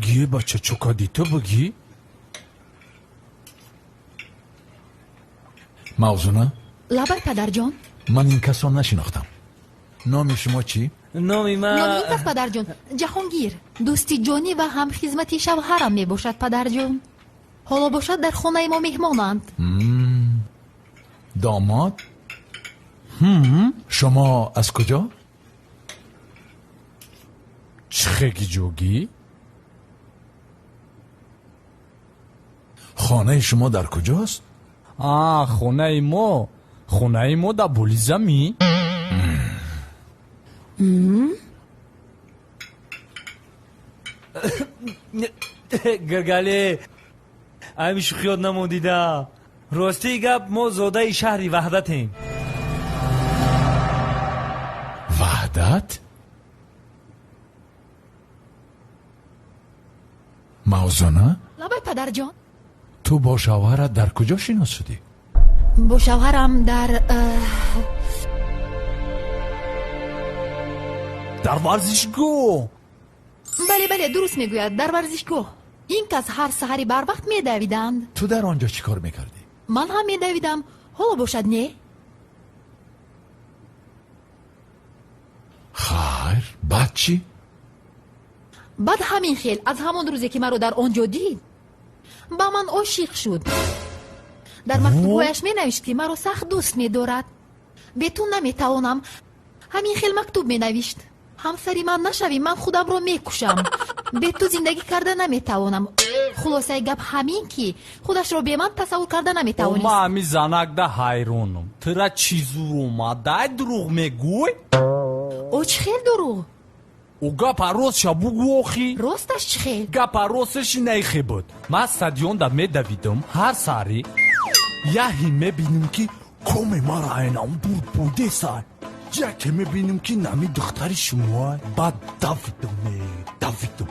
Бигӣ, бача, чӯ кардӣ ту, бигӣ? Мавзуна? Лабай, падарҷон. Ман ин касро нашинохтам. Номи шумо чӣ? Номи ман, Номи ин кас, падарҷон, Ҷаҳонгир, дӯсти ҷонӣ ва ҳамхизмати шавҳарам мебошад, падарҷон. Ҳоло бошад, дар хонаи мо меҳмонанд. Домод, шумо аз куҷо? Чӣ хеги ҷогӣ? Хонаи шумо дар куҷост? А, хонаи мо, хонаи мо дар Болизамӣ. Гиргале, ами шӯхиёт намондида. Ростии гап, мо зодаи шаҳри Ваҳдатем. Ваҳдат? Мавзуна? Лабай, падарҷон. Ту бо шавҳарат дар куҷо шинос шудӣ? Бо шавҳарам дар Дар варзишгоҳ. Бале, бале, дуруст мегӯяд, дар варзишгоҳ. Ин кас ҳар саҳари барвақт медавиданд. Ту дар он ҷо чӣ кор мекардӣ? Ман ҳам медавидам, ҳоло бошад, не. Хайр, баъд чӣ? Баъд ҳамин хел, аз ҳамон рӯзе ки маро дар он ҷо дид, ба ман ошиқ шуд. Дар мактубҳояш менавишт, ки маро сахт дӯст медорад, бе ту наметавонам. Ҳамин хел мактуб менавишт: ҳамсари ман нашавӣ, ман худамро мекушам, бе ту зиндагӣ карда наметавонам. Хулосаи гап ҳамин, ки худашро бе ман тасаввур карда наметавонист. Ма ҳами занакда ҳайронам. Тура чӣ зур омад, дай дурӯғ мегӯй? О, чӣ хел дурӯғ? О, гапа ростша бугӯ охи. Росташ чӣ хел? Гапа росташи наихе буд. Ман стадионда медавидам ҳар саҳре, яҳе мебинам, ки коме мара айнам дур будесай. Яке мебинам, ки нами духтари шумоай. Баъд давидам, давидам,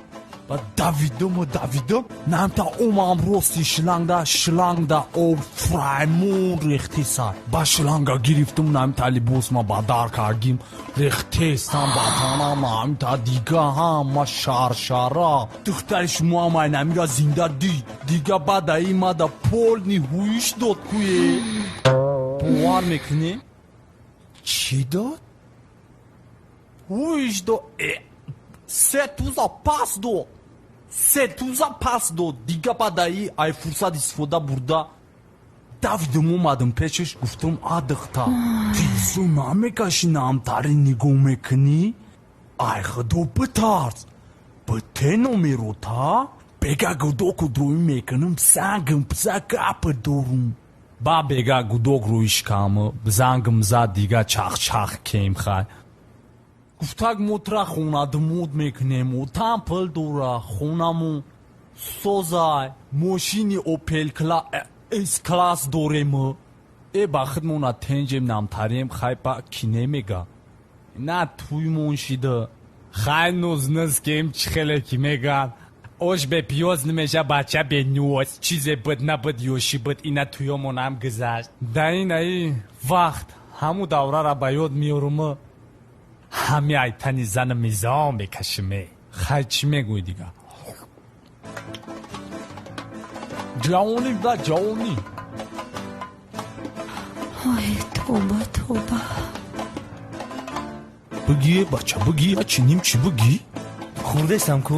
баъд давидаму давидам, намта омам, рости шлангда, шлангда об фраймон рехтесай. Ба шланга гирифтум, намта либосма ба дар кардим, рехтестам ба танам, намта дига ҳама шаршара. Духтари шумоам айнамира зинда дид. Дига баъда мада полный ҳуиш дод куе. Бовар мекунӣ? Чӣ дод? Ҳуиш дод. Се туза пас дод, се туза пас дод. Дига баъдаи ай фурсат истифода бурда, давидам, омадам пешаш, гуфтам: «А, духтар, тизу намекашӣ, намтари нигоҳ мекунӣ? Ай худо битарс, бите номерота бега гудоку рӯӣ мекунам, зангам биза, гапа дорум». Ба бега гудок рӯиш кам, зангам зад, дига чахчах кем. Хай, гуфтак, мо тра хонадумуд мекунему, там пул дора, хонаму созай, мошини Опел С класс дорему. Э, ба худмона тенҷем, намтарем. Хай, ба ки немега на туймон шида. Хай, нуз кем, чӣ хеле ки меган, ош бе пиёз намеша, бача бе нӯз. Чизе буд набуд, ёшӣ буд, ина туёмонам гузашт. Да инаи вақт ҳамун даврара ба ёд меоруму ҳами айтани зану мизон мекашиме. Хай, чӣ мегӯй дига? Ҷавонӣ да ҷавонӣ. Ой, тоба, тоба. Бигӣ, бача, бигӣ, ачи нимчи, бигӣ. Хӯрдестам ку.